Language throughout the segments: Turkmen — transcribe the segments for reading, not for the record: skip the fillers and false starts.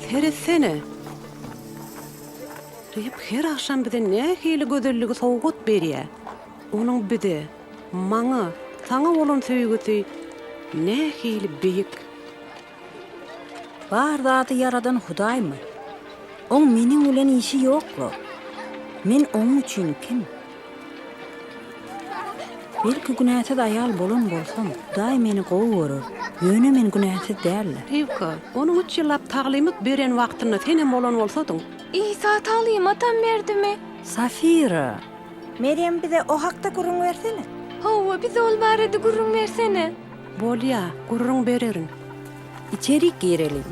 Seretsene! Reb her agşam bize nähili gözelligi sowgat berýär. Onuň bize, maňa, saňa bolan söýgüsi nähili beýik! Bar zady ýaradan Hudaýmy? Oň meniň bilen işi ýok-la. Men Oň üçin kim? Belki günäsiz aýal bolan bolsam, Hudaý meni gowy görer. Ýöne men günäsiz däl-le. Rewka, Onuň üç ýyllap taglymat beren wagtynda senem bolan bolsadyň. Isa taglymatam berdimi? Safira! Merýem bize o hakda gürrüň bersene. Hawa, bize ol barada gürrüň bersene. Bolýa, gürrüň bererin. Içerik gireliň.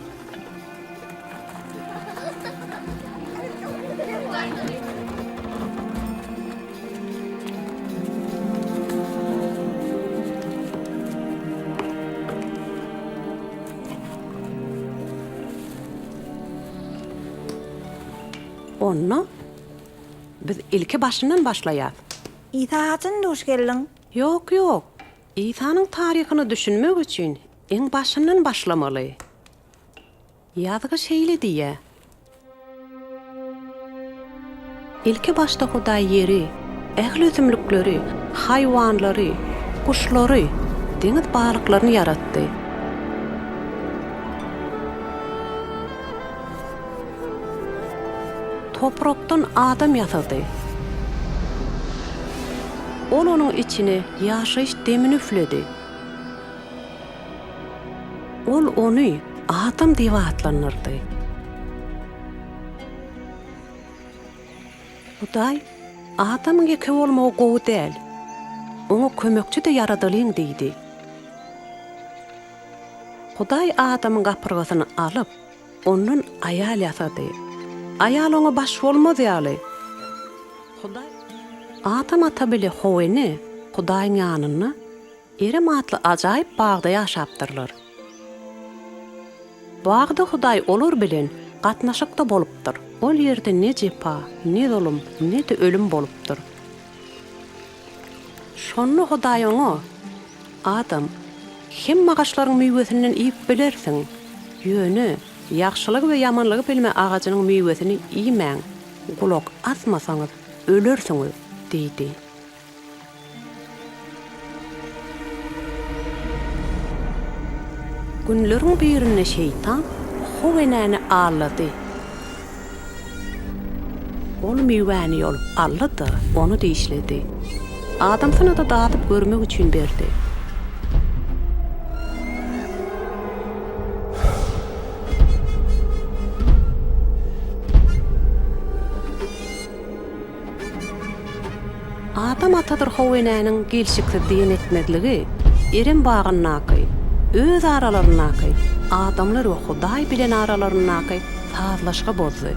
Onda biz ilki başyndan başlaýas. Isa haçan duş geldiň? Ýok, ýok. Isanyň taryhyna düşünmek üçin iň başyndan başlamaly. Ýazgy şeýle diýýär, Ilki başda Hudaý ýeri, ähli ösümlikleri, haýwanlary, guşlary, deňiz balyklaryny ýaratdy. Toprakdan adam ýasady. Ol onuň içine ýaşaýyş demini üfledi. Ol ony Adam diýip atlandyrdy. Hudaý, Adamyň ýeke bolmagy gowy däl. Oňa kömekçi-de ýaradalyň diýdi. Hudaý Adamyň gapyrgasyny alyp, ondan aýal ýasady. Aýal oňa baş bolmaz ýaly, Hudaý Adam ata bile How ene Hudaýyň ýanynda Erem atly ajaýyp bagda ýaşapdyrlar. Bagda Hudaý olar bilen gatnaşykda bolupdyr. Ol ýerde ne jepa, ne zulum, ne-de ölüm bolupdyr. Şonda Hudaý oňa, Adam, hemme agaçlaryň miwesinden iýip bilersiň, ýöne ýagşylygy we ýamanlygy bilme agajynyň miwesini iýmäň, gulak asmasaňyz, ölersiňiz diýdi. Günleriň birinde şeýtan How enäni aldady. Ol miwäni ýolup aldy-da, ony dişledi. Adamsyna-da dadyp görmek üçin berdi. Adam atadyr How enäniň gelşiksiz diýen etmezligi Erem bagyndaky, öz aralaryndaky, adamlar we Hudaý bilen aralaryndaky sazlaşygy bozdy.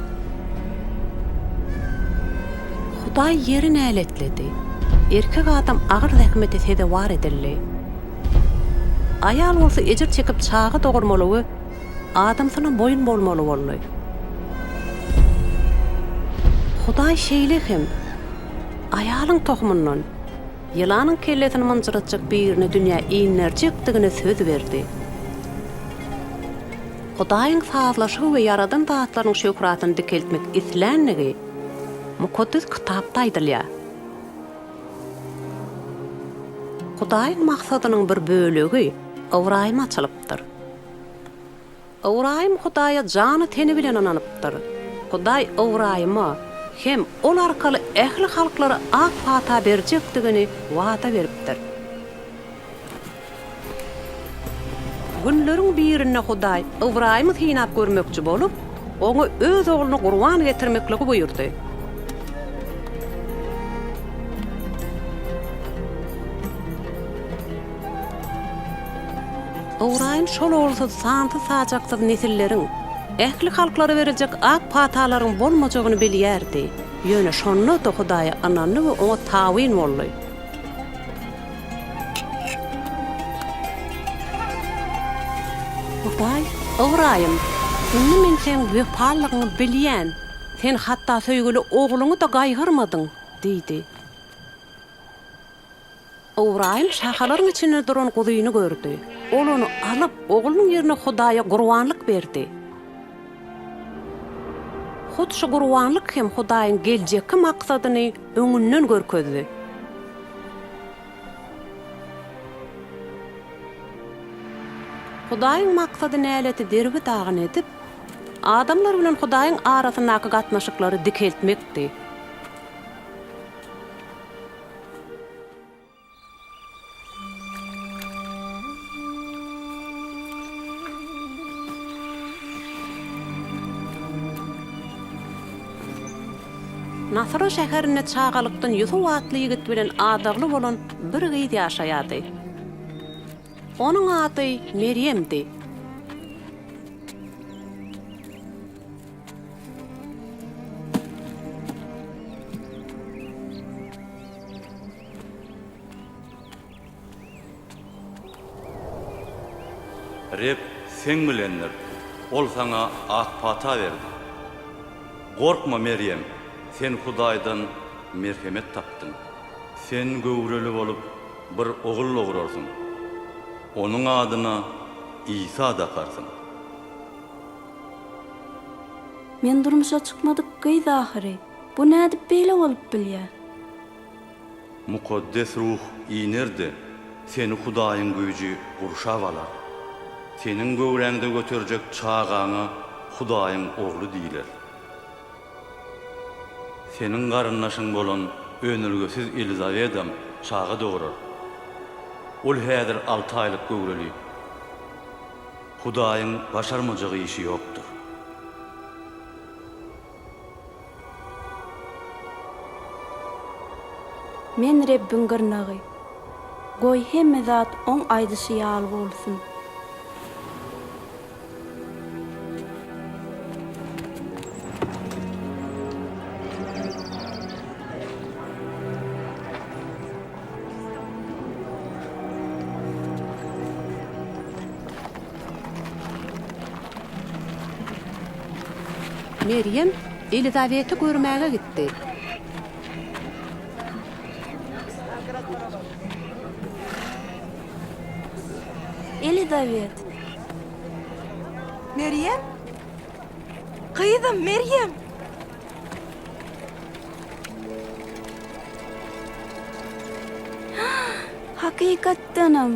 Hudaý ýeri näletledi. Erkek adam agyr zähmete sezewar edildi. Aýal bolsa ejir çekip çaga dogurmaly we adamsyna boýun bolmaly boldy. Hudaý şeýle hem aýalyň tohumyndan ýylanyň kellesini mynjyratjak birini dünýä inderjekdigine söz berdi. Hudaýyň sazlaşygy we ýaradan zatlarynyň şöhratyny dikeltmek isländigi Mukaddes Kitapda aýdylýar. Hudaýyň maksadynyň bir bölegi Ybraýyma açylypdyr. Ybraýym Hudaýa jany-teni bilen ynanypdyr. Hudaý Ybraýyma hem ol arkaly ähli halklara ak pata berjekdigini wada beripdir. Günleriň birinde Hudaý Ybraýymy synap görmekçi bolup, oňa öz ogluny gurban getirmekligi buýurdy. Ybraýym şol ogulsyz sansyz-sajaksyz nesilleriň, ähli halklara beriljek ak patalaryň bolmajagyny bilýärdi, ýöne şonda-da Hudaýa ynandy we oňa tabyn boldy. Hudaý, Ybraýym, indi men seň wepalylygyňy bilýän, sen hatda söýgüli ogluňy-da gaýgyrmadyň diýdi. Ybraýym şahalaryň içinde duran guzyny gördi. Ol ony alyp, oglunyň ýerine Hudaýa gurbanlyk berdi. Hut şu gurbanlyk hem Hudaýyň geljekki maksadyny öňünden görkezdi. Hudaýyň maksady näleti derbi-dagyn edip, adamlar bilen Hudaýyň arasyndaky gatnaşyklary dikeltmekdi. Nasyra şäherinde çagalykdan Ýusup atly ýigit bilen adagly bolan bir gyz ýaşaýardy. Onuň ady Merýemdi. Reb seň bilendir, Ol saňa ak pata berdi. Gorkma, Merýem, sen Hudaýdan merhemet tapdyň. Sen göwreli bolup, bir ogul dograrsyň. Onuň adyna Isa dakarsyň. Men durmuşa çykmadyk gyz ahyry. Bu nädip beýle bolup bilýär? Mukaddes Ruh iner-de, seni Hudaýyň güýji gurşap alar. Seniň göwräňde göterjek çagaňa Hudaýyň Ogly diýler. Seniň garyndaşyň bolan önelgesiz Elizawedam çaga dograr. Ol häzir alty aýlyk göwreli. Hudaýyň başarmajak işi ýokdur. Men Rebbiň gyrnagy. Goý, hemme zat Oň aýdyşy ýaly bolsun. Merýem Elizabeti görmäge gitdi. Elizabet! Merýem? Gyzym, Merýem! Hakykatdanam!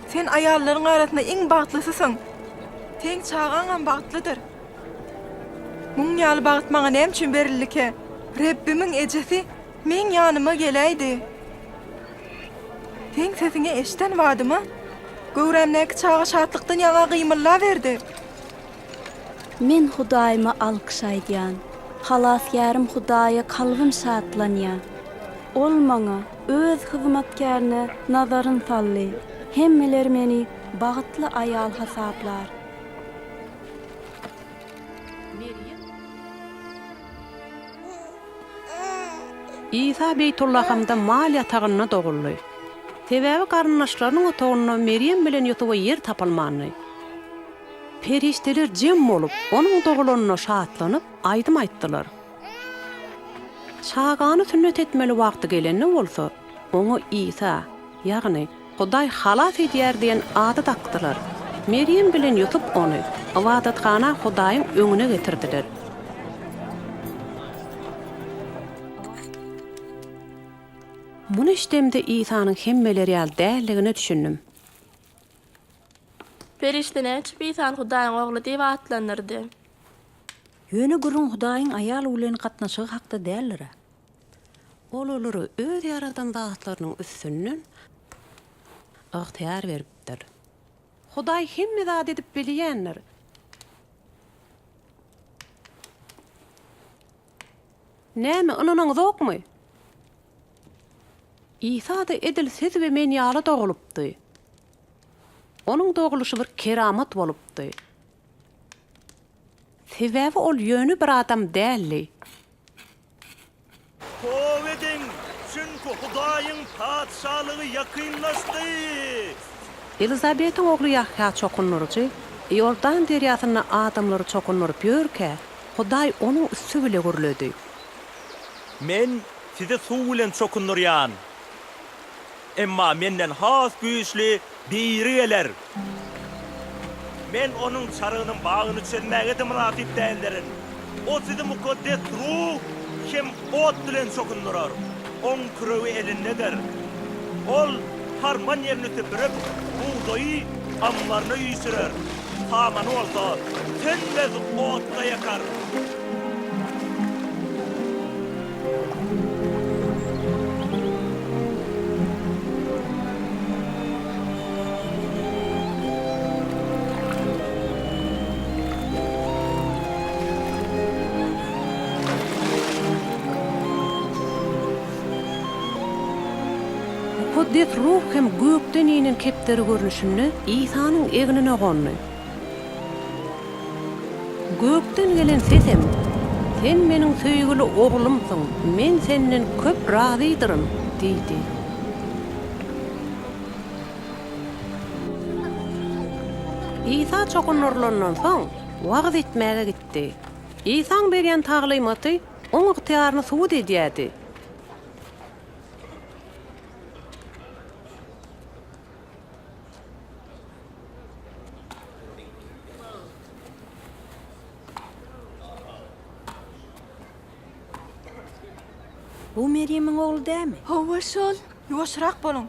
Sen aýallaryň arasynda iň bagtlysysyň. Seň çagaňam bagtlydyr. Muň ýaly bagt maňa näme üçin berildikä? Rebbimiň ejesi meň ýanyma geläýdi. Seň sesiňi eşiden badyma, göwrämdäki çaga şatlykdan ýaňa gymyldaberdi. Men Hudaýyma alkyş aýdýan, Halasgärim Hudaýa kalbym şatlanýar. Ol maňa, Öz hyzmatkärine nazaryn saldy, hemmeler meni bagtly aýal hasaplar. Isa Beýtullahamda mal ýatagynda doguldy. Sebäbi garyndaşlarynyň otagynda Merýem bilen Ýusuba ýer tapylmandy. Perişdeler jem bolup, onuň dogulanyna şatlanyp, aýdym aýtdylar. Çagany sünnet etmeli wagty gelende bolsa, oňa Isa, ýagny Hudaý halas edýär diýen ady dakdylar. Merýem bilen Ýusup ony ybadathana Hudaýyň öňüne getirdiler. Muny eşidemde Isanyň hemmeler ýaly däldigine düşündim. Perişde näme üçin Isany Hudaýyň Ogly diýip atlandyrdy? Ýöne gürrüň Hudaýyň aýal bilen gatnaşygy hakda däldir-ä. Ol olara öz ýaradan zatlarynyň üstünden ygtyýar beripdir. Hudaý hemme zady edip bilýändir. Näme, ynanaňyzokmy? Isa-da edil siz we men ýaly dogulypdy. Onuň dogulyşy bir keramat bolupdy. Sebäbi ol ýöne bir adam däldi. Toba ediň, çünki Hudaýyň Patyşalygy ýakynlaşdy! Elizabetiň ogly Ýahýa çokundyryjy Iordan derýasynda adamlary çokundyryp ýörkä, Hudaý onuň üsti bile gürledi. Men sizi suw bilen çokundyrýan. Emma menden has güýçli Biri geler. Men Onuň çarygynyň bagyny çözmäge-de mynasyp däldirin. O sizi Mukaddes Ruh hem ot bilen çokundyrar. Oň küregi elindedir. Ol harman ýerini süpürip, bugdaýy ammaryna üýşürer, samany bolsa sönmez otda ýakar. Mukaddes Ruh hem gökden inen kepderi görnüşinde Isanyň egnine gondy. Gökden gelen sesem, Sen Meniň söýgüli Oglumsyň, Men Senden köp razydyryn diýdi. Isa çokundyrylandan soň, wagyz etmäge gitdi. Isaň berýän taglymaty Oň ygtyýaryny subut edýärdi. Bu Merýemiň ogly dälmi? Hawa, şol. Ýuwaşrak boluň.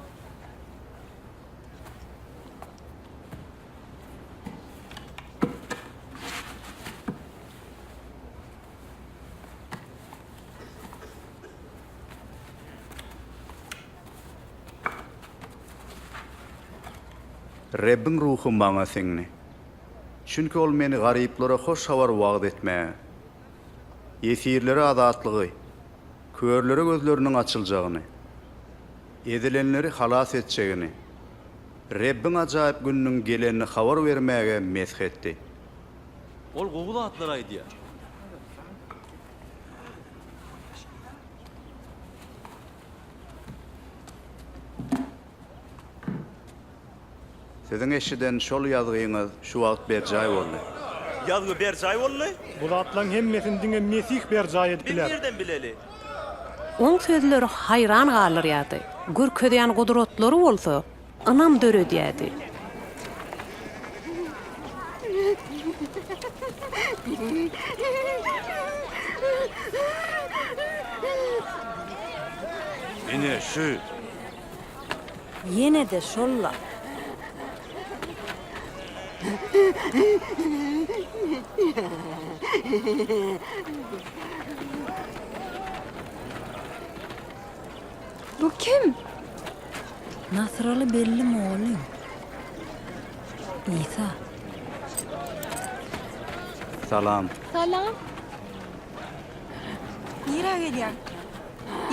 Rebbiň Ruhy maňa siňdi. Çünki Ol meni garyplara hoş habary wagyz etmäge, ýesirlere azatlygy, körlere gözleriniň açyljagyny, ezilenleri halas etjegini, Rebbiň ajaýyp gününiň gelenini habar bermäge mesh etdi. Ol gowy zatlar aýdýar. Siziň eşiden şol ýazgyňyz şu wagt berjaý boldy. Ýazgy berjaý boldy? Bu zatlaryň hemmesini diňe Mesih berjaý edip Biz biler. nirden bileli? Oň sözleri haýran galdyrýardy, görkezýän gudratlary bolsa ynam döredýärdi. Ine, şu. Ýene-de şol-la. Bu kim? Nasyraly belli mugallym. Isa. Salam. Salam. Nirä gelýäň?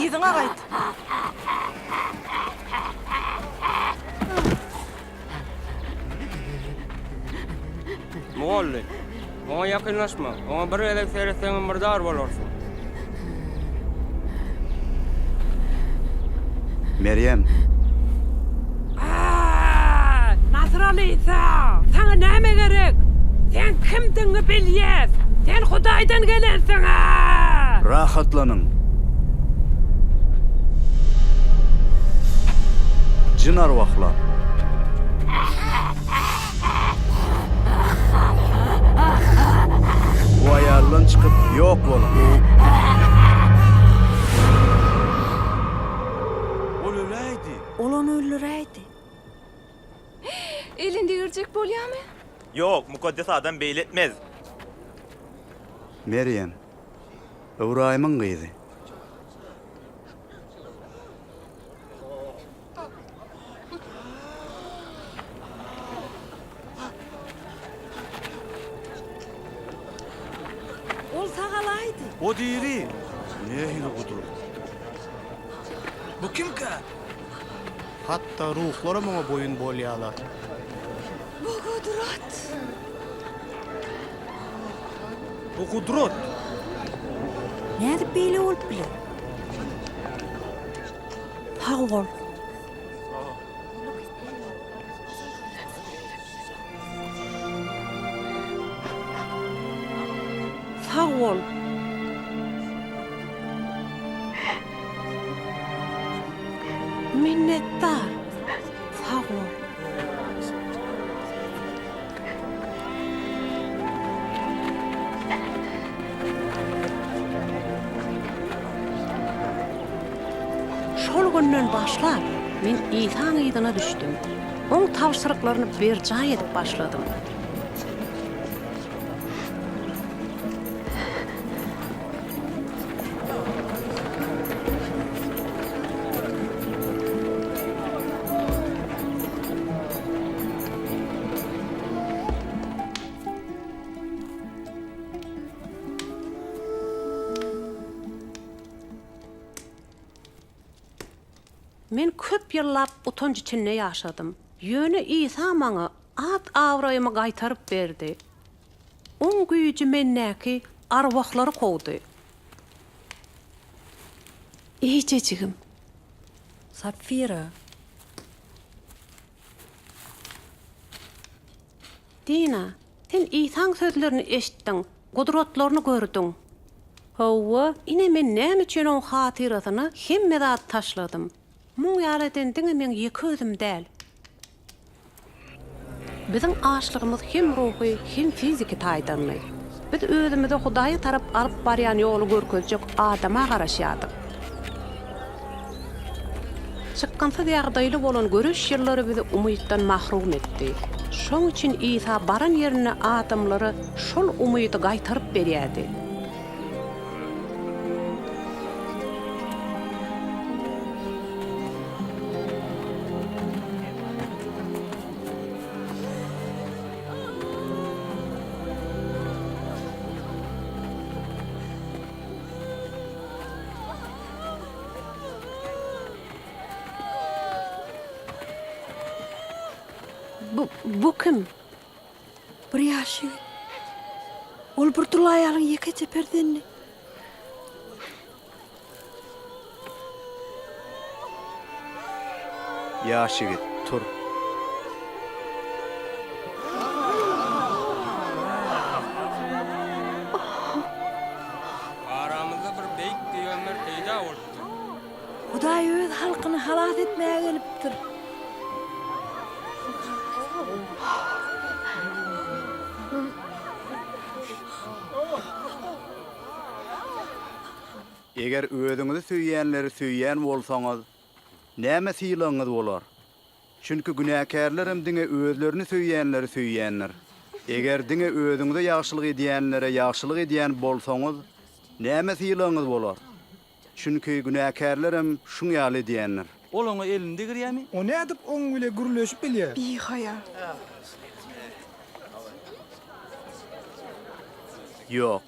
Yzyňa gaýt! Mugallym, oňa ýakynlaşma, oňa bir gezek seretseňem murdar bolarsyň. Merýem! A-a, Nasyraly Isa, saňa näme gerek? Seň kimdigiňi bilýäs! Sen Hudaýdan gelensiň-ä! Rahatlanyň! Jyn arwahlar! Bu aýaldan çykyp, ýok boluň! Ol öläýdi. Ol ony öldüräýdi. Elini degirjek bolýamy? Ýok, mukaddes adam beýle etmez. Merýem, Ybraýymyň gyzy. Ol sagalaýdy. O diri. Nähili gudrat. Bu kimkä? Hatda ruhlaram oňa boýun bolýarlar. Bu gudrat! Bu gudrat! Nädip beýle bolup biler? Sag bol. Sag bol. Minnetdar. Sag bol. Şol günden başlap, men Isaň yzyna düşdüm. Oň tabşyryklaryny berjaý edip başladym. Men köp ýyllap utanç içinde ýaşadym. Ýöne Isa maňa at-abraýymy gaýtaryp berdi. Oň güýji mendäki arwahlary kowdy. Eýjejigim. Sapfira. Dina, sen Isaň sözlerini eşitdiň, gudratlaryny gördüň. Hawa. Ine men näme üçin oň hatyrasyna hemme zady taşladym. Muň ýaly eden diňe meň ýeke özüm däl. Biziň açlygymyz hem ruhy, hem fiziki taýdandy. Biz özümizi Hudaýa tarap alyp barýan ýoly görkezjek adama garaşýardyk. Çykgynsyz ýagdaýly bolan göreş ýyllary bizi umytdan mahrum etdi. Şoň üçin Isa baran ýerinde adamlara şol umydy gaýtaryp berýärdi. Bu, bu kim? Bir ýaş ýigit. Ol bir dul aýalyň ýekeje perzendi. Ýaş ýigit, tur. Aramyzda bir beýik pygamber peýda bolupdyr. Hudaý öz halkyny halas etmäge gelipdir. Eger özüňizi söýýänleri söýýän bolsaňyz, näme sylagyňyz bolar? Çünki günäkärlerem diňe özlerini söýýänleri söýýändir. Eger diňe özüňize ýagşylyk edýänlere ýagşylyk edýän bolsaňyz, näme sylagyňyz bolar? Çünki günäkärlerem şuň ýaly edýändir. Ol oňa elini degirýärmi? O nädip oň bile gürleşip bilýär? Bihaýa. Ýok.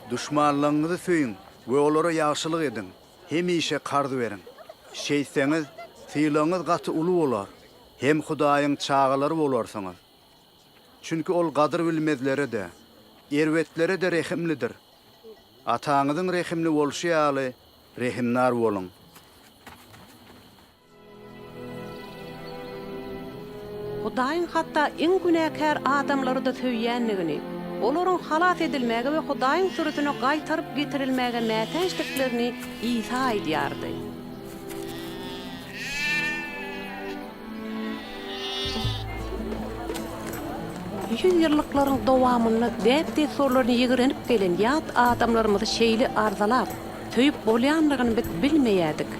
Duşmanlaryňyzy söýüň we olara ýagşylyk ediň, hemişe karz beriň. Şeýtseňiz, sylagyňyz gaty uly bolar, hem Hudaýyň çagalary bolarsyňyz. Çünki Ol gadyr bilmezlere-de, erbetlere-de rehimlidir. Ataňyzyň rehimli bolşy ýaly, rehimdar boluň. Hudaýyň hatda iň günäkär adamlary-da söýýändigini, olaryň halas edilmäge we Hudaýyň sürüsine gaýtaryp getirilmäge mätäçdiklerini Isa aýdýardy. Ýüzýyllyklaryň dowamynda däp-dessurlaryny ýigrenip gelen ýat adamlarymyzy şeýle arzalap, söýüp bolýanlygyny biz bilmeýärdik.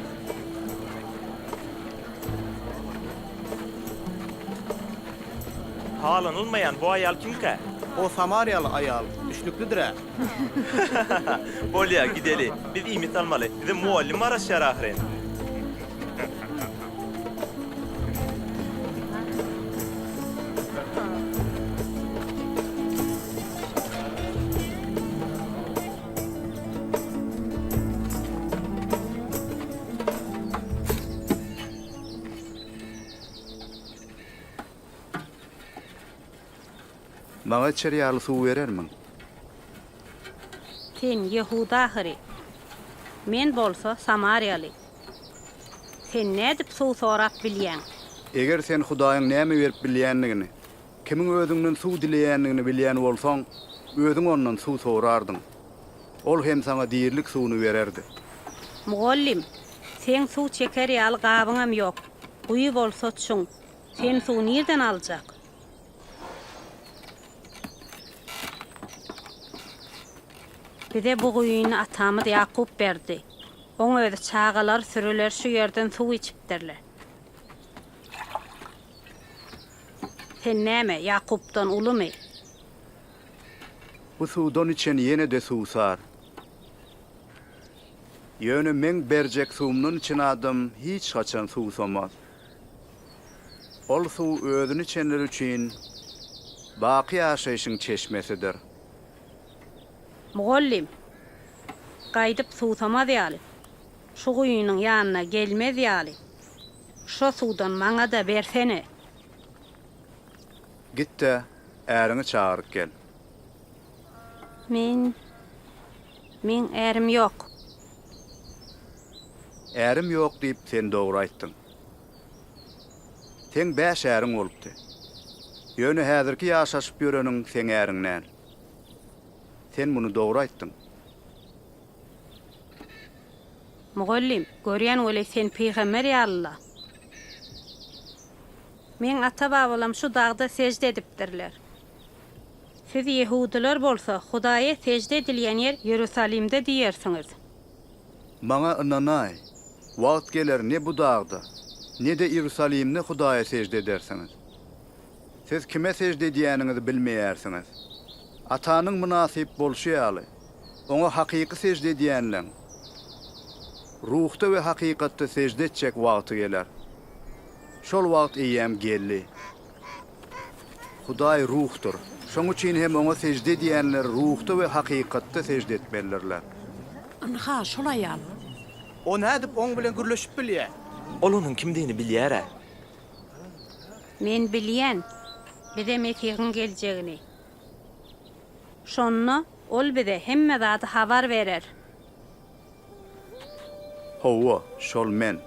Halanylmaýan bu aýal kimkä? O samariýaly aýal, düşnüklidir-ä. Bolýa, gideli. Biz iýmit almaly. Bize mugallym garaşýar ahyryn. Maňa içer ýaly suw berermiň? Sen ýehudy ahyry, men bolsa samariýaly. Sen nädip suw sorap bilýäň? Eger sen Hudaýyň näme berip bilýändigini, kimiň özüňden suw dileýändigini bilýän bolsaň, özüň ondan suw sorardyň. Ol hem saňa dirilik suwuny bererdi. Mugallym, Seň suw çeker ýaly gabyňam ýok. Guýy bolsa çuň. Sen suwy nirden aljak? Bize bu guýyny atamyz Ýakup berdi. Oň özi çagalary, sürüleri şu ýerden suw içipdirler. Sen näme, Ýakupdan ulumy? Bu suwdan içen ýene-de suwsar. Ýöne Meň berjek suwumdan içen adam hiç haçan suwsamaz. Ol suw özüni içenler üçin baky ýaşaýşyň çeşmesidir. Mugallym, gaýdyp suwsamaz ýaly, şu guýynyň ýanyna gelmez ýaly, şo suwdan maňa-da bersene. Git-de, äriňi çagyryp gel. Men, meň ärim ýok. Ärim ýok diýip sen dogry aýtdyň. Seň bäş äriň bolupdy. Ýöne häzirki ýaşaşyp ýöreniň seň äriň däl. Sen muny dogry aýtdyň. Mugallym, görýän weli sen pygamber ýaly-la. Meň ata-babalam şu dagda sežde edipdirler. Siz ýehudylar bolsa, Hudaýa sežde edilýän ýer Ýerusalimde diýersiňiz. Maňa ynanaý, wagt geler ne bu dagda, ne-de Iýerusalimde Hudaýa sežde edersiňiz. Siz kime sežde edýäniňizi bilmeýärsiňiz. Atanyň mynasyp bolşy ýaly, Oňa hakyky sežde edýänleň, ruhda we hakykatda sežde etjek wagty geler. Şol wagt eýýäm geldi. Hudaý Ruhdur. Şoň üçin hem Oňa sežde edýänler ruhda we hakykatda sežde etmelidirler. Ynha, şol aýal. O nädip oň bilen gürleşip bilýär? Ol onuň kimdigini bilýär-ä. Men bilýän, bize Mesihiň geljegini. Şonda Ol bize hemme zady habar berer. Hawa, şol men.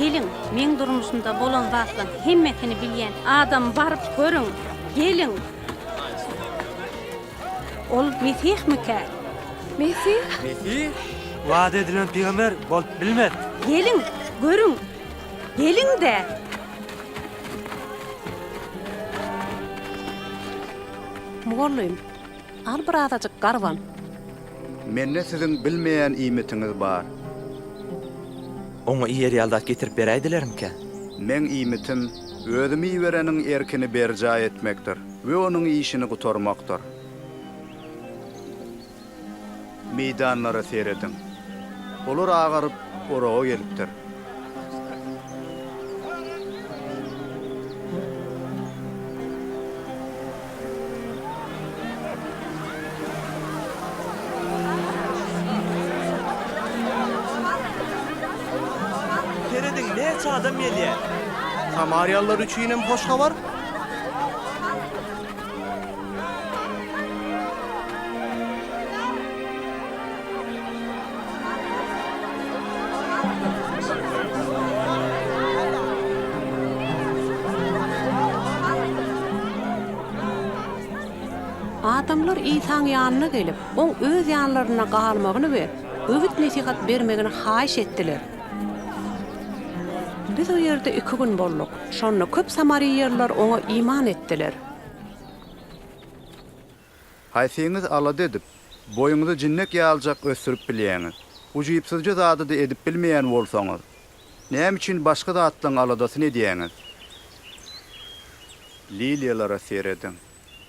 Geliň, meň durmuşymda bolan zatlaň hemmesini bilýän adamy baryp görüň! Geliň! Ol Mesihmikä? Mesih? Mesih? Wada edilen pygamber bolup bilmez. Geliň, görüň! Geliň-de! Mugallym, al birazajyk garban. Mende siziň bilmeýän iýmitiňiz bar. Oňa iýer ýaly zat getirip beräýdilermikä? Meň iýmitim, özümi ibereniň erkini berjaý etmekdir we onuň işini gutarmakdyr. Meýdanlara serediň. Olar agaryp, oraga gelipdir. Serediň, näçe adam gelýär! Samariýalylar üçin hem hoş habar. Adamlar Isaň ýanyna gelip, Oň öz ýanlarynda galmagyny we öwüt-nesihat bermegini haýyş etdiler. Biz o ýerde iki gün bolduk. Şonda köp samariýalylar Oňa iman etdiler. Haýsyňyz alada edip, boýuňyzy jinnek ýalyjak ösdürip bilýäňiz? Ujypsyzja zady-da edip bilmeýän bolsaňyz, näme üçin başga zatlaryň aladasyny edýäňiz? Liliýalara serediň.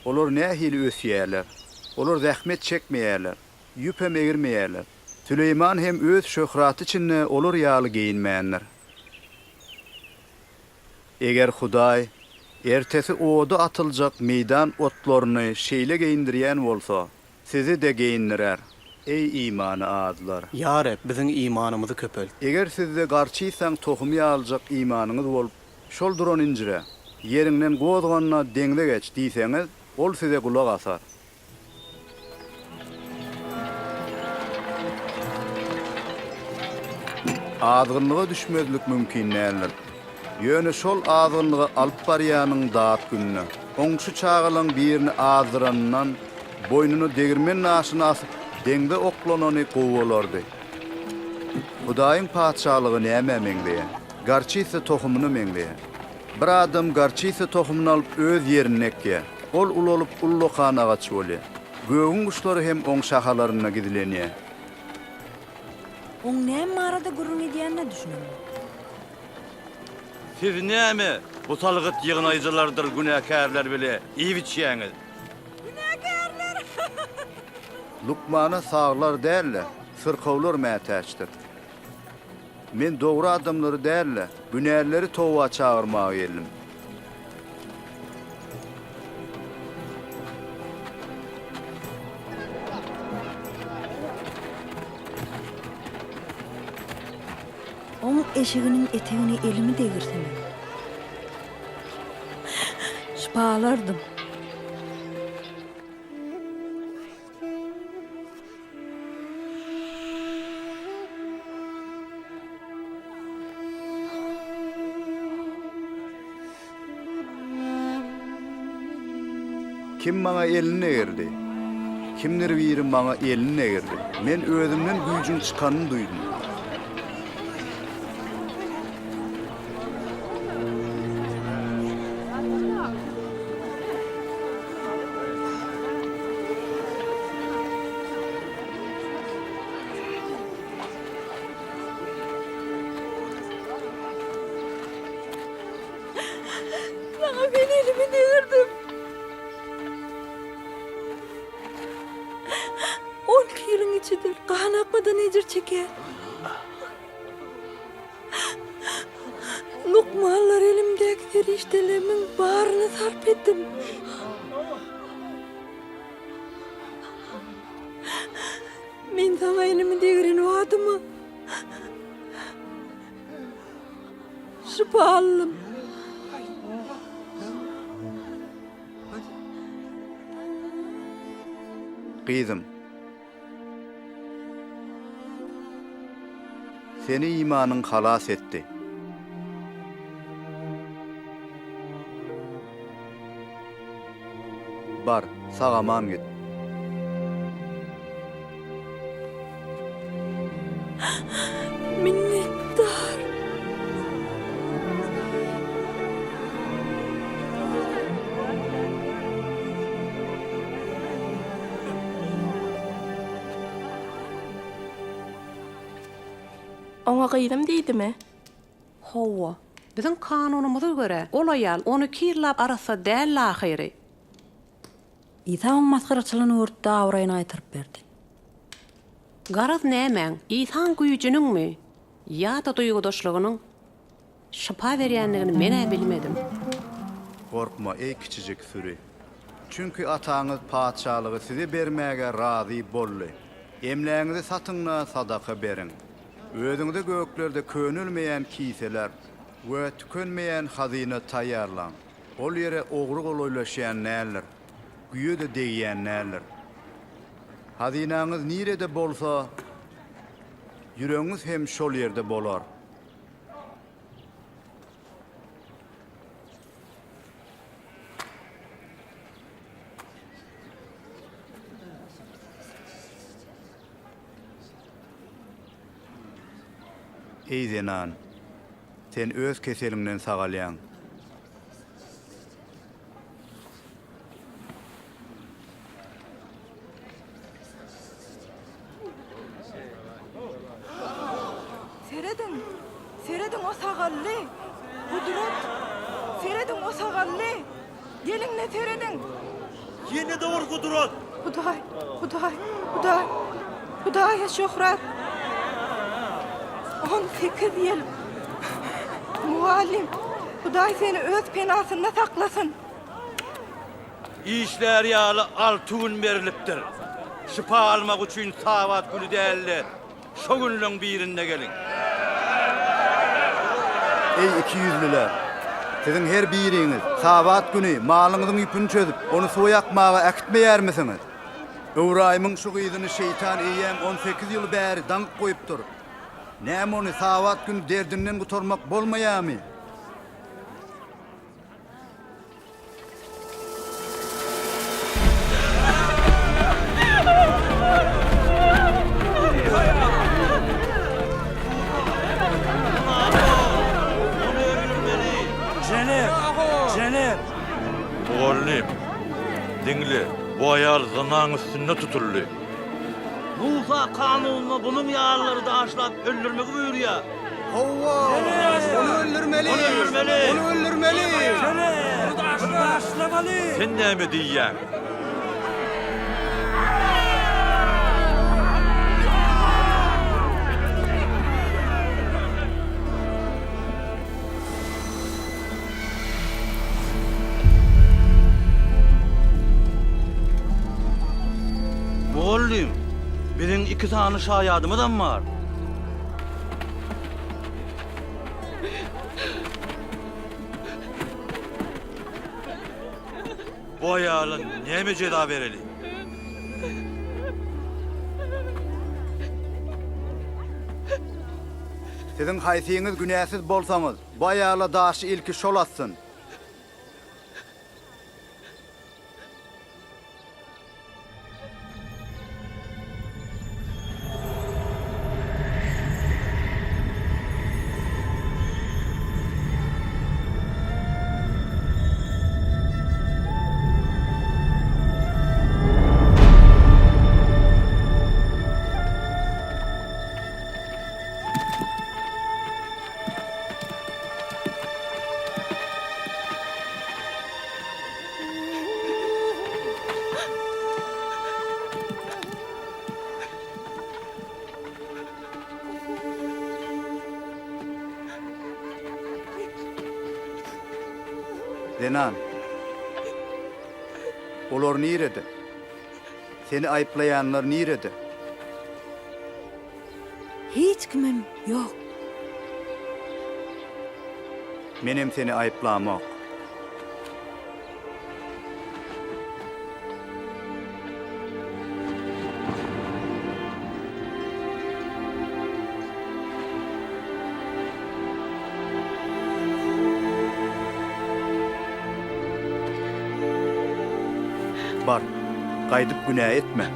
Olar nähili ösýärler. Olar zähmet çekmeýärler, ýüpem egirmeýärler. Süleýman hem öz şöhraty içinde olar ýaly geýinmändir. Eger Hudaý ertesi oda atyljak meýdan otlaryny şeýle geýindirýän bolsa, sizi-de geýindirer, eý imany azlar! Ýa Reb, biziň imanymyzy köpelt. Eger sizde garçysaň tohumy ýalyjak imanyňyz bolup, şol duran injire. Ýeriňden gozgan-da, deňze geç diýseňiz, ol size gulak asar. Azgynlyga düşmezlik mümkin däldir. Ýöne şol azgynlyga alyp barýanyň dat gününe. Oň şu çagalaň birini azdyranyndan, boýnuna degirmen daşyny asyp, deňze oklanany gowy bolardy. Hudaýyň Patyşalygy nämä meňzeýär? Gorçisa tohumyna meňzeýär. Bir adam gorçisa tohumyny alyp öz ýerinde ekýär. Ol ulalyp ullakan agaç bolýar. Gögüň guşlary hem oň şahalarynda gizlenýär. Oň näme barada gürrüň edýänine düşünemok. Siz näme bu salgyt ýygnaýjylardyr günäkärler bile iýip-içýäňiz? Günäkärler! Lukmana saglar däl-de, syrkawlar mätäçdir. Men dogry adamlary däl-de, günälileri toba çagyrmaga geldim. Oň eşiginiň etegine elimi degirsemem, şypalardym. Kim maňa elini degirdi? Kimdir biri maňa elini degirdi. Men özümden güýjüň çykanyny duýdum. Saňa men elimi degirdim. 12 ýylyň içidir gan akmadan ejir çekýän. Lukmanlar elimdäki serişdelerimiň baryny sarp etdim. Men saňa elimi degiren badyma şypa aldym. Gyzym. Seni imanyň halas etdi. Bar, sag-aman git. Minnetdar. Oňa gyzym diýdimi? Hawa. Biziň kanunymyza görä, ol aýal 12 ýyllap arassa däldi ahyry. Isa oň masgaraçylygyny görüp-de abraýyny gaýtaryp berdi. Garaz nämäň, Isaň güýjüniňmi ýa-da duýgudaşlygynyň şypa berýändigini men-ä bilmedim. Gorkma, eý kiçijik süri! Çünki Ataňyz Patyşalygy size bermäge razy boldy. Emlägiňizi satyň-da, sadaka beriň. Özüňize göklerde könelmeýän kiseler we tükenmeýän hazyna taýýarlaň. Ol ýere ogry golaýlaşýan däldir, güýe-de degýän däldir. Hazynaňyz nirede bolsa, ýüregiňiz hem şol ýerde bolar. Eý zenan, sen öz keseliňden sagalýaň. Serediň! Serediň, o sagaldy! Gudrat! Serediň, o sagaldy! Geliň-de serediň! Ýene-de bir gudrat! Hudaý! Hudaý! Hudaý! Hudaýa şöhrat! 18 ýyl! Mugallym, Hudaý seni öz penasynda saklasyn! Işlär ýaly alty gün berlipdir. Şypa almak üçin Sabat güni däl-de, şo günleň birinde geliň. Eý ikiýüzlüler! Siziň her biriňiz Sabat güni malyňyzyň ýüpüni çözüp, ony suwa ýakmaga äkitmeýärmisiňiz? Ybraýymyň şu gyzyny şeýtan eýýäm 18 ýyl bäri daňyp goýupdyr. Näme ony Sabat güni derdinden gutarmak bolmaýarmy? Jenep! Jenep! Mugallym, diňle, bu aýal zynaň üstünde tutuldy. Musa kanunynda bunuň ýalylary daşlap öldürmegi buýurýar. Hawa, ony öldürmeli! Ony öldürmeli! Ony öldürmeli! Ony daşlamaly! Sen näme diýýäň? Mugallym, biziň iki sany şaýadymyzam bar. Bu aýala näme jeza bereli? Siziň haýsyňyz günäsiz bolsaňyz, bu aýala daşy ilki şol atsyn. Zenan, olar nirede? Seni aýyplaýanlar nirede? Hiç kimem ýok. Menem seni aýyplamok. Bar, gaýdyp günä etme.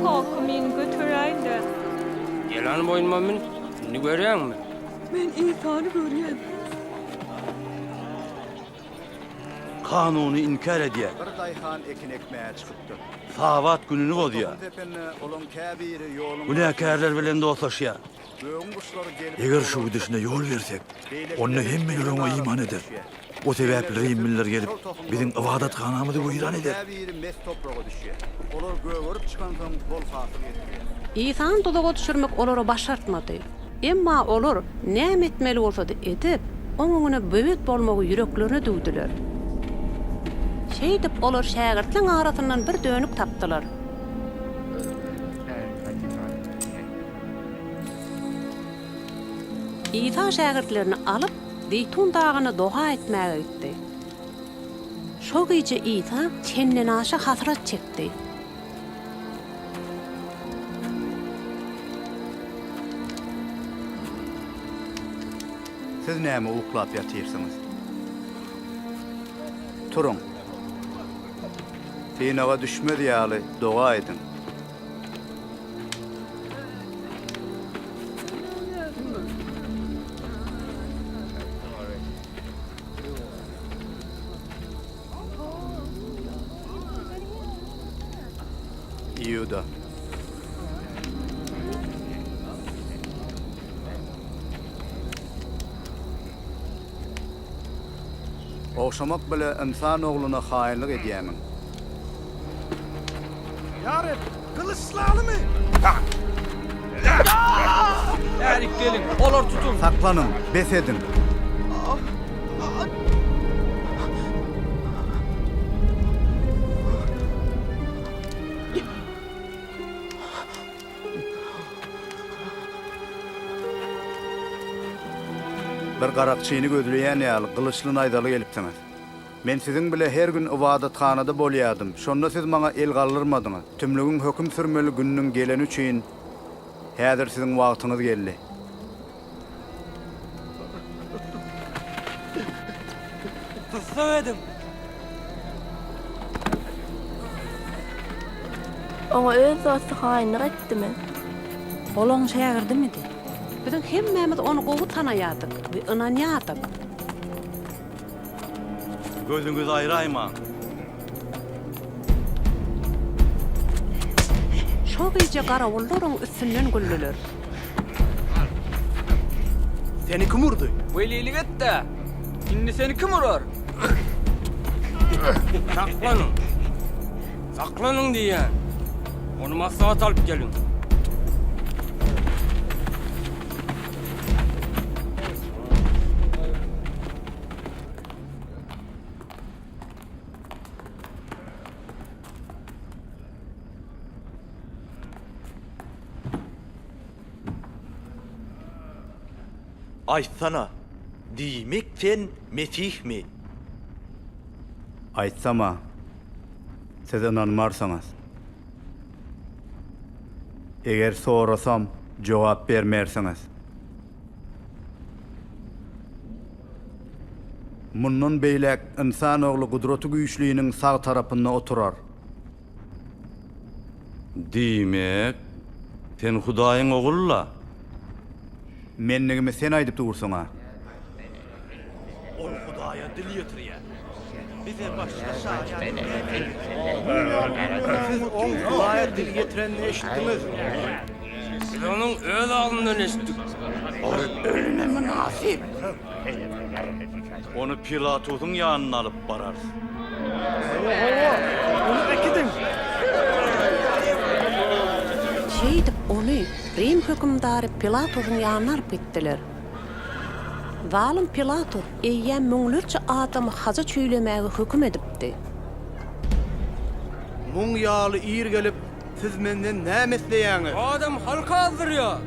Kaka meni göteräý-dä. Gel hany boýnuma mün, indi görýäňmi? Men Isany görýän. Kanuny inkär edýär. Bir daýhan ekin ekmäge çykypdyr. Sabat gününi bozýar. Tohum sepende olaň käbiri ýoluň Günäkärler bilen dostlaşýar. Gögüň guşlary gelip Eger şu olary gidişine ýol bersek, Beýlekileri onda hemmeler çuňňur oňa iman arasyna eder. düşýär. O sebäpli Beýlekileri rimliler gelip, şol tohumlary biziň düşýär. ybadathanamyzy weýran Tohumlaryň eder. käbiri mes topraga düşýär. Olar gögerip çykansoň bol hasyl getirýär. Isany duzaga düşürmek olara başartmady. Emma olar näme etmeli bolsady edip, Oň öňüne böwet bolmagy ýüreklerine düwdüler. Şeýdip, olar şägirtleň arasyndan bir dönük tapdylar. Isa şägirtlerini alyp, Zeýtun dagyna doga etmäge gitdi. Şo gije Isa çendenaşa hasrat çekdi. Siz näme uklap ýatyrsyňyz? Turuň. Synaga düşmez ýaly doga ediň. Iuda. Ogşamak bile ynsan ogluna haýynlyk edýämiň? Ýa Reb, gylyçlalymy? Ärik geliň, olary tutuň! Saklanyň, bes ediň! Bir garakçyny gözleýän ýaly gylyçly-naýzaly gelipsiňiz. Men siziň bile her gün ybadathanada bolýardym, şonda siz maňa el galdyrmadyňyz. Tümlügiň höküm sürmeli gününiň geleni üçin häzir siziň wagtyňyz geldi. Tussag ediň! Oňa öz dosty haýynlyk etdimi? Ol oň şägirdimidi? Biziň hemmämiz ony gowy tanaýardyk we ynanýardyk. Gözüňizi aýraýmaň. Şo gije garawullar oň üstünden güldüler. Seni kim urdy? Welilik et-dä! Indi seni kim urar? Saklanyň! Saklanyň diýýän! Ony maslahat alyp geliň! Aýtsana, diýmek sen Mesihmi? Aýtsam-a, siz ynanmarsyňyz. Eger sorasam, jogap bermersiňiz. Mundan beýläk Ynsan Ogly Gudratygüýçliniň sag tarapynda oturar. Diýmek, sen Hudaýyň Ogly-la? Menligimi sen aýdyp dursuň-a. Ol Hudaýa dil ýetirýär. Bize başga şaýat näme gerek? Siz oň Hudaýa dil ýetirenini eşitdiňiz. Biz onuň öz agzyndan eşitdik. Ol ölüme mynasyp. Ony Pilatusyň ýanyna alyp bararys. Hawa, ony äkidiň. Şeýdip, ony Rim hökümdary Pilatusyň ýanyna alyp gitdiler. Zalym Pilatus eýýäm müňlerçe adamy haja çüýlemäge höküm edipdi. Muň ýaly ir gelip, siz menden näme isleýäňiz? Bu adam halky azdyrýar.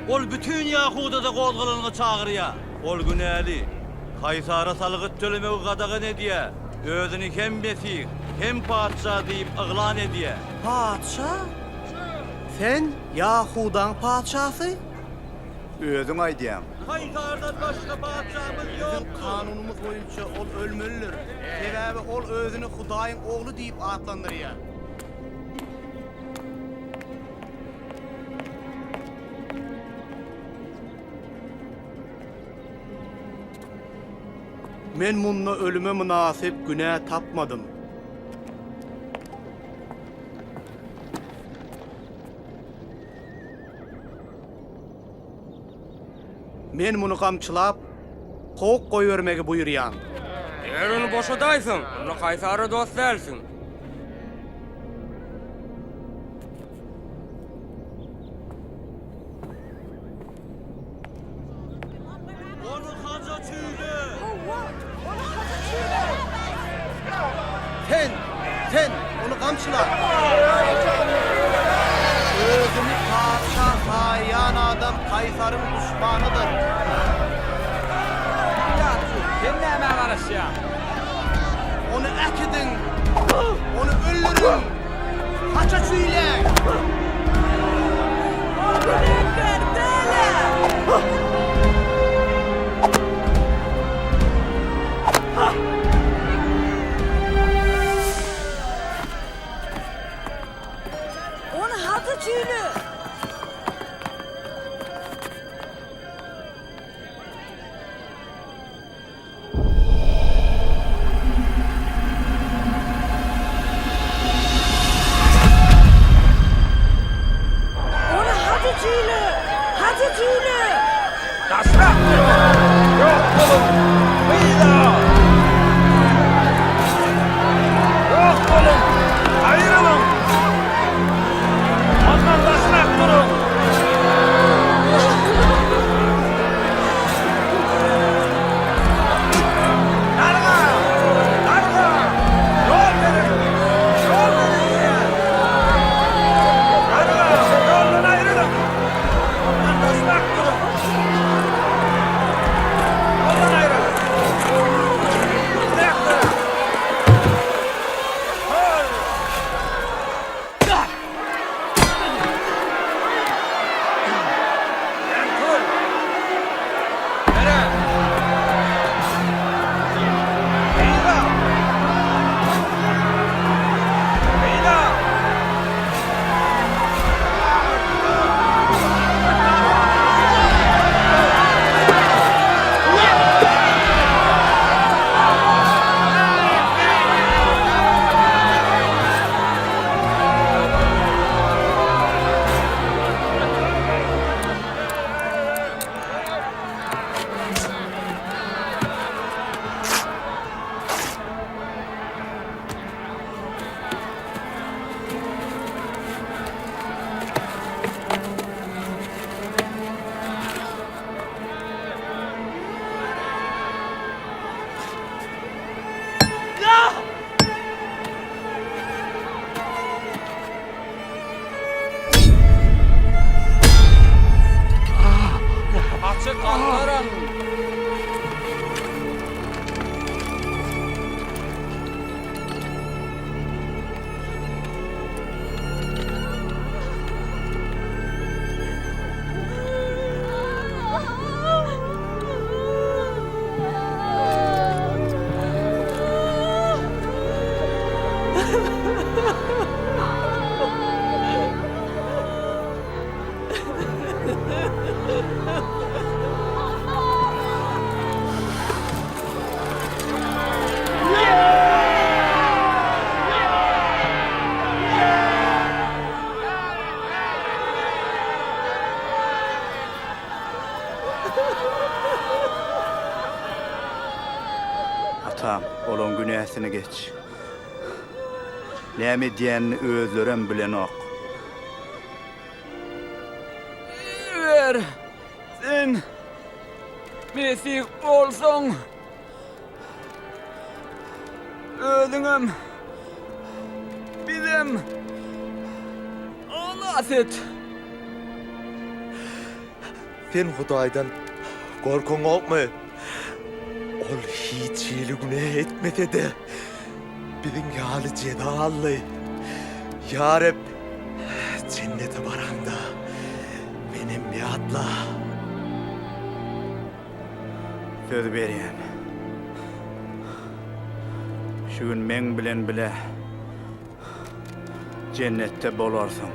Ol bütin Ýahudada gozgalaňa çagyrýar. Ol günäli. Kaýsara salgyt tölemegi gadagan edýär. Özüni hem Mesih, hem patyşa diýip yglan edýär. Patyşa? Sen Ýahudaň patyşasy? Özüň aýdýaň. Kaýsardan başga patyşamyz Biziň ýokdur. kanunymyz boýunça ol ölmelidir. Sebäbi ol özüni Hudaýyň Ogly diýip atlandyrýar. Men munda ölüme mynasyp günä tapmadym. Men muny gamçylap, kowup goýbermegi buýurýan. Eger ony boşadaýsaň, onda Kaýsara dost dälsiň. Ony haja çüýle! Hawa, ony haja çüýle! Sen, sen, ony gamçyla! Özüni patyşa saýýan adam kaýsaryň duşmanydyr. Pilatus, sen nämä garaşýaň? Ony äkidiň! Ony öldüriň! Haça çüýläň! Ol günäkär däl-ä! Ony haça çüýle! Ony haja çüýle! Haja çüýle! Daşrak duruň! Ýok boluň! Yza! Ýok boluň! Aýrylyň! Ondan daşrak! Atam, olaň günäsini geç. Näme edýänini özlerem bilenok. Eger sen Mesih bolsaň, özüňem, bizem halas et. Sen Hudaýdan gorkaňokmy? Ol hiç hili günä etmese-de, biziň ýaly jeza aldy. Ýa Reb, jennete baraňda, menem ýatla. Söz berýän. Şu gün meň bilen bile Jennetde bolarsyň.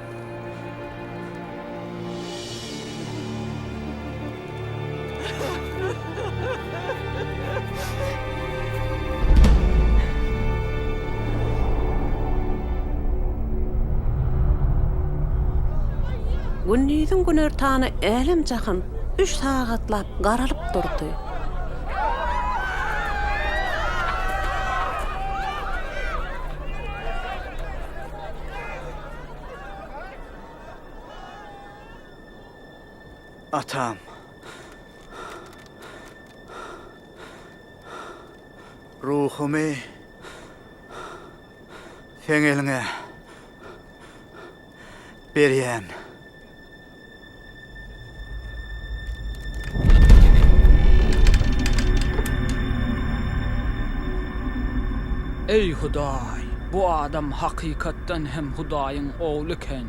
Gündiziň günortany älem-jahan üç sagatlap garalyp durdy. Atam. Ruhumy Seň eliňe berýän. Eý, Hudaý, bu adam hakykatdan hem Hudaýyň Ogly eken.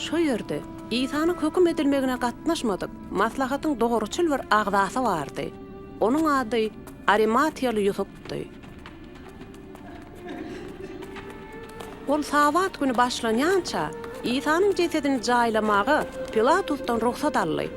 Şo ýerde Isanyň höküm edilmegine gatnaşmadyk maslahatyň dogruçyl bir agzasy bardy. Onuň ady Arimatiýaly Ýusupdy. Ol Sabat güni başlanýança, Isanyň jesedini jaýlamaga Pilatusdan rugsat aldy.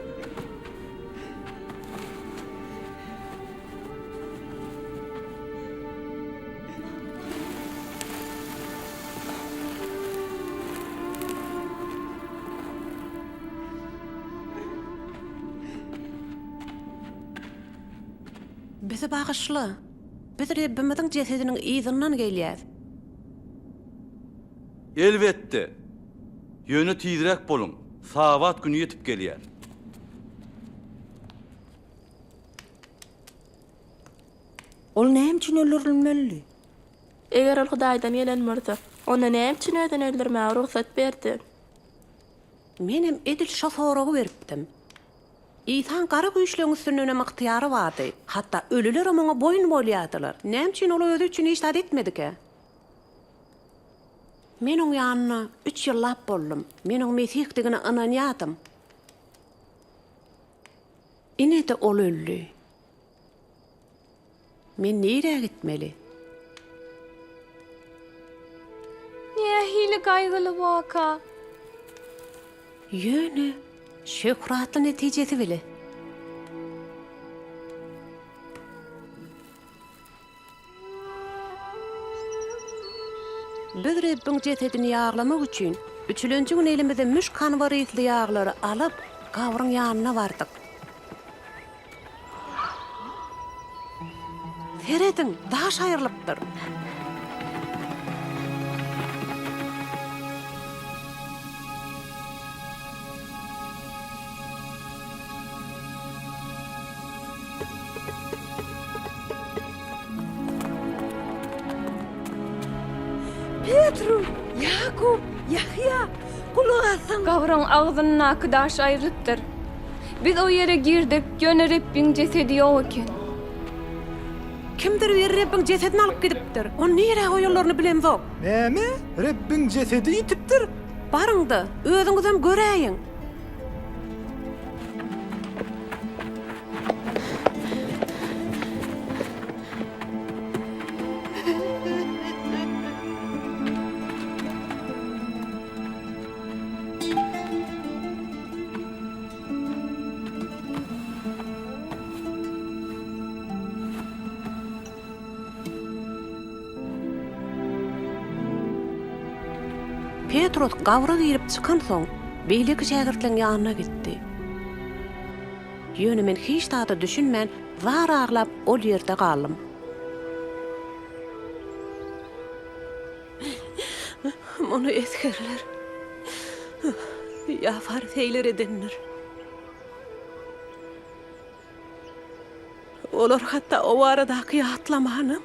Bizi bagyşla! Biz Rebbimiziň jesediniň yzyndan gelýäs. Elbetde! Ýöne tizräk boluň, Sabat güni ýetip gelýär. Ol näme üçin öldürilmelidi? Eger ol Hudaýdan gelen bolsa, onda näme üçin özüni öldürmäge rugsat berdi? Menem edil şo soragy beripdim. Isaň gara güýçleň üstündenem ygtyýary bardy. Hatda ölülerem oňa boýun bolýardylar. Näme üçin ol özi üçin hiç zat etmedikä? Men oň ýanynda üç ýyllap boldum. Men oň Mesihdigine ynanýardym. Ine-de ol öldi. Men nirä gitmeli? Nähili gaýgyly waka! Ýöne şöhratly netijesi bile. Biz Rebbiň jesedini ýaglamak üçin, üçülenji gün elimize müşk-anbar ysly ýaglary alyp, gabryň ýanyna bardyk. Serediň, daş aýrylypdyr. Petrus, Ýakup, Ýahýa, gulak asyň! Gabryň agzyndaky daş aýrylypdyr. Biz o ýere girdik, ýöne Rebbiň jesedi ýok eken. Kimdir biri Rebbiň jesedini alyp gidipdir. Ony nirä goýanlaryny bilemzok. Näme? Rebbiň jesedi ýitipdir? Baryň-da, özüňizem göräýiň. Petrus gabra girip çykansoň, beýleki şägirtleň ýanyna gitdi. Ýöne men hiç zada düşünmän, zar aglap ol ýerde galdym. Muny esgerler ýa fariseýler edendir. Olar hatda o baradaky ýatlamanam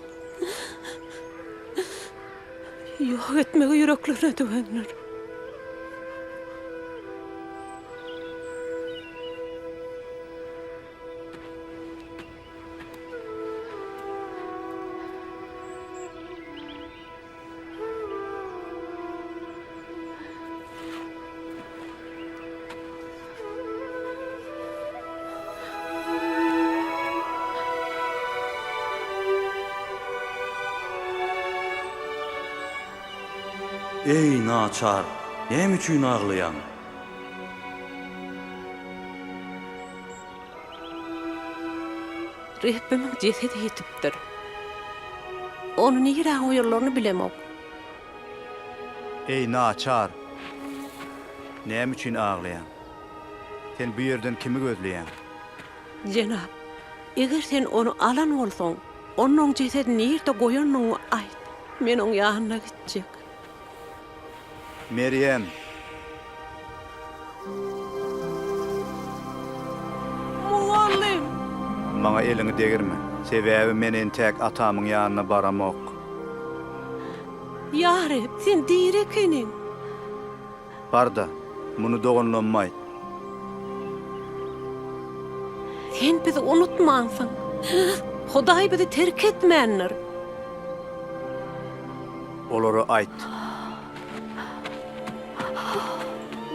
ýok etmegi ýüreklerine düwendir. Eý, naçar, näme üçin aglaýaň? Rebbimiň jesedi ýitipdir. Ony nirä goýanlaryny bilemok. Eý, naçar! Näme üçin aglaýaň? Sen bu ýerden kimi gözleýäň? Jenap, eger sen ony alan bolsaň, onda oň jesedini nirde goýanyňy aýt. Men oň ýanyna gitjek. Merýem! Mugallym! Maňa eliňi degirme, sebäbi men entäk Atamyň ýanyna baramok. Ýa Reb, Sen diri ekeniň! Bar-da, muny doganlaryma aýt. Sen bizi unutmansyň. Hudaý bizi terk etmändir. Olara aýt.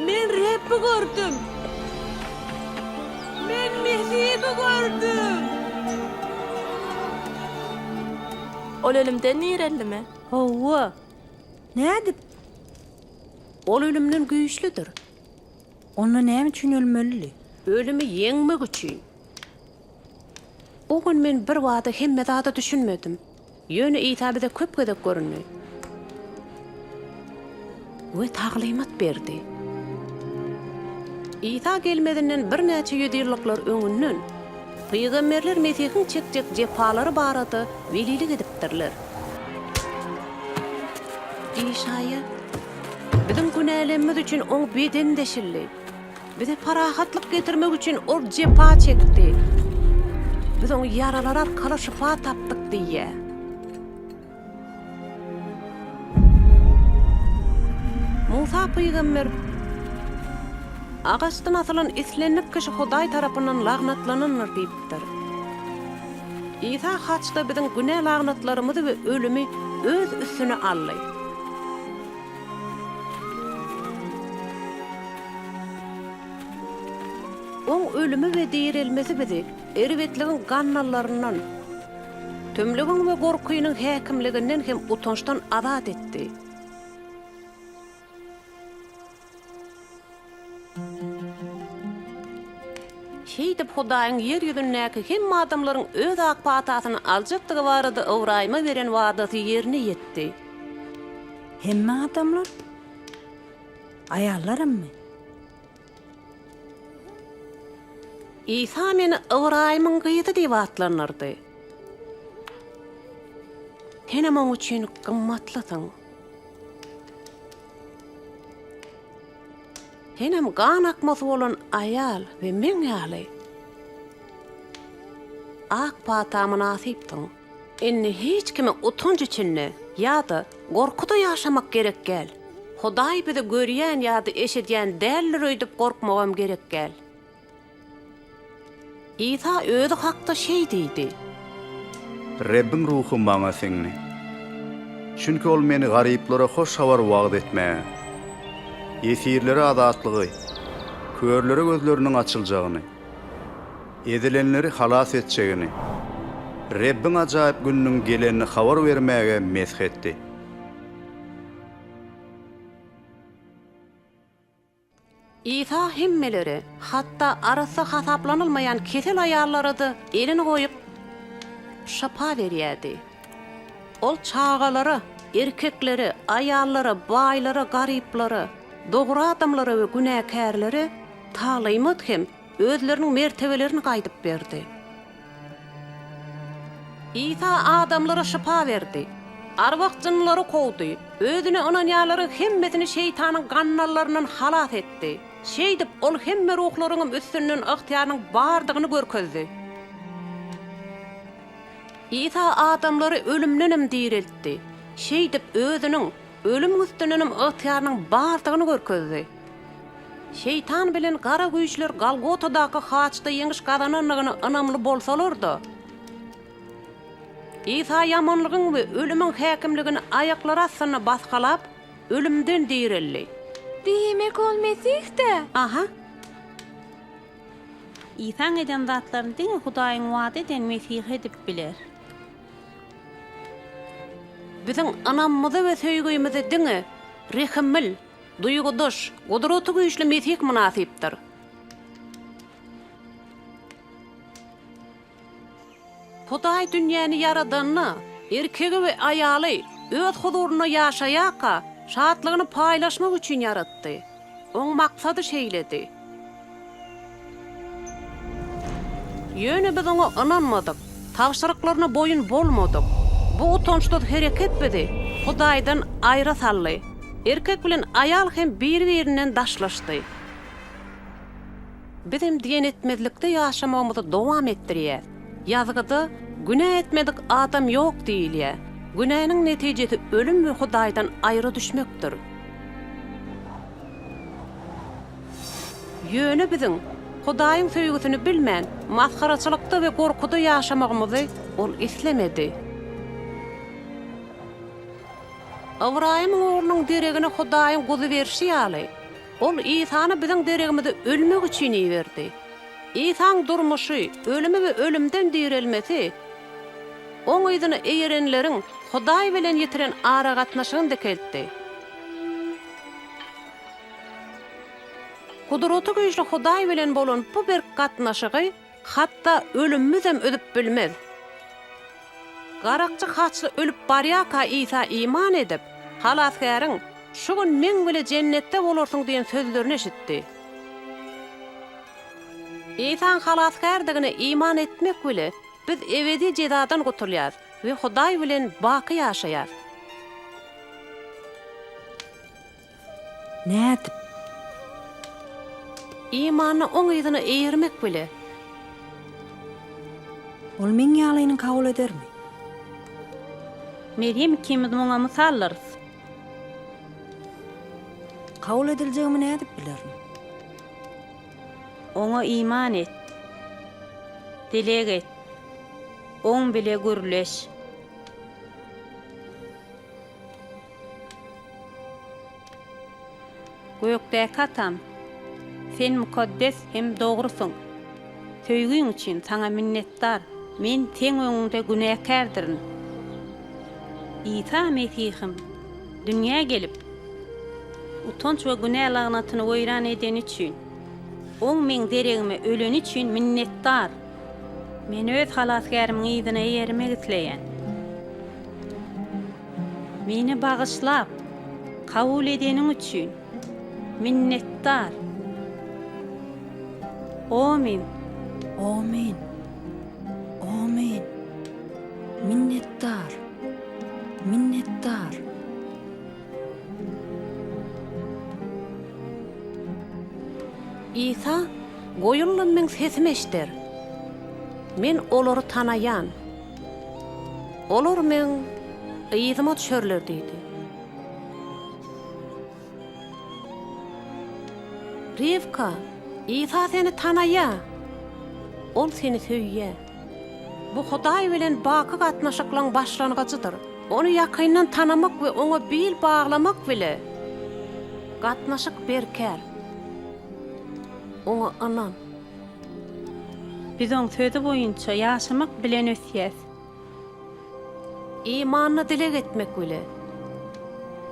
Men Rebbi gördüm! Men Mesihi gördüm! Ol ölümden direldimi? Hawa. Nädip? Ol ölümden güýçlüdir. Onda näme üçin ölmelidi? Ölümi ýeňmek üçin. O gün men birbada hemme zada düşünmedim. Ýöne Isa bize köp gezek göründi we taglymat berdi. Isa gelmezinden birnäçe ýüzýyllyklar öňünden, pygamberler Mesihiň çekjek jepalary barada welilik edipdirler. Işaýa, Biziň günälerimiz üçin Oň bedeni deşildi. Bize parahatlyk getirmek üçin Ol jepa çekdi. Biz Oň ýaralary arkaly şypa tapdyk diýýär. Musa pygamber, Agaçdan asylan islendik kişi Hudaý tarapyndan lagnatlanandyr diýipdir. Isa haçda biziň günä lagnatlarymyzy we ölümi Öz üstüne aldy. Oň ölümi we direlmesi bizi erbetligiň gandallaryndan, tümlügiň we gorkynyň häkimliginden hem utançdan azat etdi. Şeýdip, Hudaýyň ýer ýüzündäki hemme adamlaryň Öz ak patasyny aljakdygy barada Ybraýyma beren wadasy ýerine ýetdi. Hemme adamlar? Aýallarammy? Isa meni Ybraýymyň gyzy diýip atlandyrdy. Senem oň üçin gymmatlysyň. Senem gan akmasy bolan aýal we meň ýaly ak pata mynasypsyň. Indi hiç kime utanç içinde ýa-da gorkuda ýaşamak gerek däl. Hudaý bizi görýän ýa-da eşidýän däldir öýdüp gorkmagam gerek däl. Isa özi hakda şeý diýdi. Rebbiň Ruhy maňa siňdi. Çünki Ol meni garyplara hoş habar wagyz etmäge, ýesirlere azatlygy, körlere gözleriniň açyljagyny, ezilenleri halas etjegini, Rebbiň ajaýyp gününiň gelenini habar bermäge mesh etdi. Isa hemmelere, hatda arassa hasaplanylmaýan kesel aýallara-da elini goýup, şypa berýärdi. Ol çagalara, erkeklere, aýallara, baýlara, garyplara, dogry adamlara we günäkärlere taglymat hem özleriniň mertebelerini gaýdyp berdi. Isa adamlara şypa berdi. Arwah-jynlary kowdy, Özüne ynanýanlaryň hemmesini şeýtanyň gandallaryndan halas etdi. Şeýdip, Ol hemme ruhlaryňam üstünden ygtyýarynyň bardygyny görkezdi. Isa adamlary ölümdenem direltdi. Şeýdip, Özüniň ölümiň üstündenem ygtyýarynyň bardygyny görkezdi. Şeýtan bilen gara güýçler Golgotadaky haçda ýeňiş gazanandygyna ynamly bolsalar-da, Isa ýamanlygyň we ölümiň häkimligini aýaklary astynda basgylap, ölümden direldi. Diýmek, ol Mesih-dä? Aha. Isaň eden zatlaryny diňe Hudaýyň wada eden Mesihi edip biler. Biziň ynamymyza we söýgimize diňe rehiml, duýgudaş, gudraty güýçli Mesih mynasypdyr. Hudaý dünýäni ýaradanda, erkegi we aýaly Öz huzurynda ýaşaýarka, şatlygyny paýlaşmak üçin ýaratdy. Oň maksady şeýledi. Ýöne biz Oňa ynanmadyk, tabşyryklaryna boýun bolmadyk. Bu utançsyz hereket bizi Hudaýdan aýra saldy. Erkek bilen aýal hem biri-birinden daşlaşdy. Bizem diýen etmezlikde ýaşamagymyzy dowam etdirýäs. Ýazgyda, Günä etmedik adam ýok diýilýär. Günäniň netijesi ölüm we Hudaýdan aýra düşmekdir. Ýöne biziň Hudaýyň söýgüsini bilmän, masgaraçylykda we gorkuda ýaşamagymyzy Ol islemedi. Ybraýymyň oglunyň deregine Hudaýyň guzy berşi ýaly, Ol Isany biziň deregimize ölmek üçin iberdi. Isaň durmuşy, ölümi we ölümden direlmesi Oň yzyna eýerenleriň Hudaý bilen ýitiren aragatnaşygyny dikeltdi. Gudraty güýçli Hudaý bilen bolan bu berk gatnaşygy hatda ölümimizem üzüp bilmez. Garakçy haçly ölüp barýarka Isa iman edip, Halasgäriň, Şu gün meň bile jennetde bolarsyň diýen sözlerini eşitdi. Isaň Halasgärdigine iman etmek bile biz ebedi jezadan gutulýarys we Hudaý bilen baky ýaşaýarys. Nädip? Imanda oň yzyna eýermek bile. Ol meň ýalyny kabul edermi? Merýem ikimiz muňa mysaldyrys. Kabul ediljegimi nädip bilerin? Oňa iman et. Dileg et. Oň bile gürleş. Gökdäki Atam, Sen mukaddes hem dogrusyň. Söýgiň üçin Saňa minnetdar. Men Seň öňüňde günäkärdirin. Isa Mesihim dünýä gelip, utanç we günä lagnatyny weýran edeni üçin, Oň meň deregime öleni üçin minnetdar. Men öz Halasgärimiň yzyna eýermek isleýän. Meni bagyşlap, kabul edeniň üçin minnetdar. Omyn. Omyn. Omyn. Minnetdar. Minnetdar. Isa, Goýunlam meň sesimi eşder. Men olary tanaýan. Olar meň yzyma düşerler diýdi. Rewka, Isa seni tanaýar. Ol seni söýýär. Bu Hudaý bilen baky gatnaşyklaň başlangyjydyr. Ony ýakyndan tanamak we Oňa bil baglamak bile gatnaşyk berkär. Oňa ynan. Biz Oň Sözi boýunça ýaşamak bilen ösýäs. Imanda dileg etmek bile.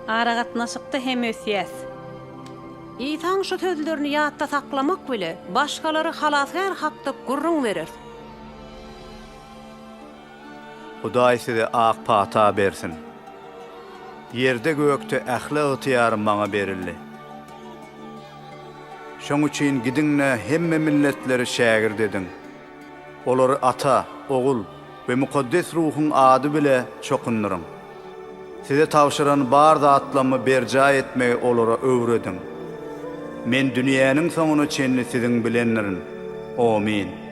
Aragatnaşykda hem ösýäs. Isaň şu sözlerini ýatda saklamak bile, başgalara Halasgär hakda gürrüň bereris. Hudaý size ak pata bersin. Ýerde-gökde ähli ygtyýar maňa berildi. Şoň üçin gidiň-de hemme milletleri şägirt ediň. Olary Ata, Ogul we Mukaddes Ruhuň ady bile çokundyryň. Size tabşyran bar zatlamy berjaý etmegi olara öwrediň. Men dünýäniň soňuna çenli siziň bilendirin. Omyn.